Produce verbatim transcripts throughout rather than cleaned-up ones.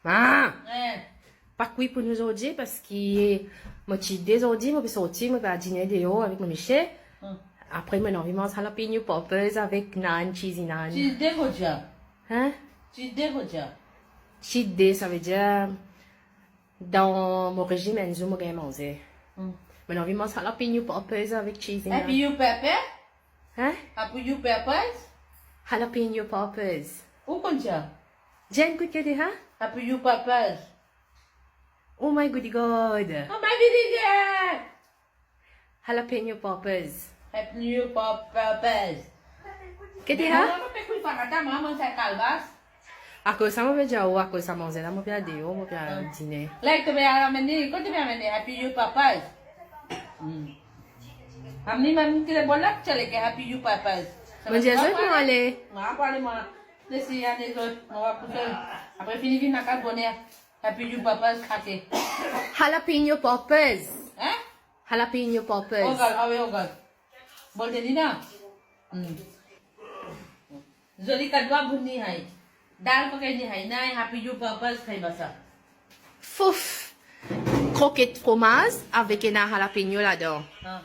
Ah! Eh. Pa kwi pou nou zordi, parski mo cheat day zordi, mo pe sorti, mo pe al dine deor avek mo misie. Hmm. Apre, mo anvi manz jalapeno poppers avek nan, cheesy nan. Cheat day kouma? Hein? Cheat day kouma? Cheat day, savedir, dan mo rezim, enn zour mo gagn manze. Hmm. Mo anvi manz jalapeno poppers avek cheesy nan. Happy you pepper? Hein? Happy you peppers? Jalapeno poppers. Ou konn sa? Jen, kout ki ete sa? Happy you peppers. Oh my goody God. Oh my goody God. Jalapeno poppers. Happy you pop-, peppers. Ki ete sa? Non, non, non, pe kwi farata, mama, sa kalbas. Akoz sa mo pe dir ou, akoz sa manze la, mo pe al deor, mo pe al dine. Like to be al amenn, kot to pe amenn, happy you peppers. Hmm. Amenn, amenn, ki le bon la, ki le ke happy you peppers. Mo dir zot, mo ale. Mo ale, mo. Les ane zot, mo va pou sel. Apre fini vinn lakaz boner. Happy you peppers, kake. Jalapeno poppers. Hein? Jalapeno poppers. Oh God, ah oui, oh God. Bol de Nina. Hmm. Zoli kado a bout ni hay. Dal pa gagn ni hay. Na happy you peppers, kay basa. Fouf. Kroket fromaz avek ena jalapeno ladan. Ah.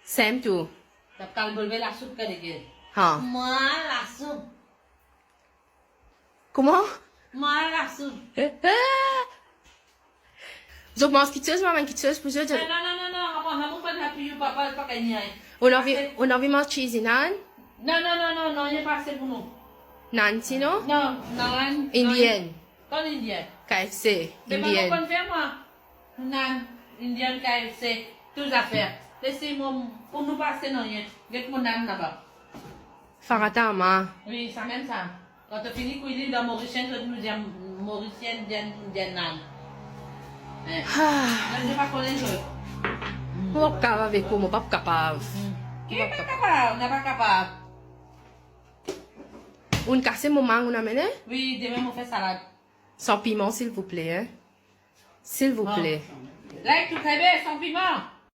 Same tou. T'as kal bolve lasoup, kade ke? Ha. Mwa lasoup. Kouma? Mwa lasoup. Eh, eh. Zot manz kitsoz, mo amenn kitsoz pou zot. Non, non, non, non, non, avan, avan, pa happy you peppers, pa gagn ni hay. Ou anvi, ou anvi manz cheesy nan? Non, non, non, non, non, nanye pa ase pou nou. Nan, sinon? Non, nan, nan. Indian. Kan Indian? K F C, Indian. Be pa konn fer mwa. Nan, Indian, K F C, tou zafer. Les mo, pou nou pa ase nanye. Get mo nan laba. Farata, ma. Oui, sa mem sa. Kan to fini kwi li, dan Morisien, zot nou dir Morisien, dir, dir nan. Eh. Ah. Zot pa kone zot. Mo pa kapav avek ou, mo pa kapav. Hmm. Ki pa kapav? Na pa kapav. Ou kase mo mang, ou amenn? Oui, demin mo fer salad. San piman, silvouple, hein? Silvouple. Bon. Like to kreve, san piman.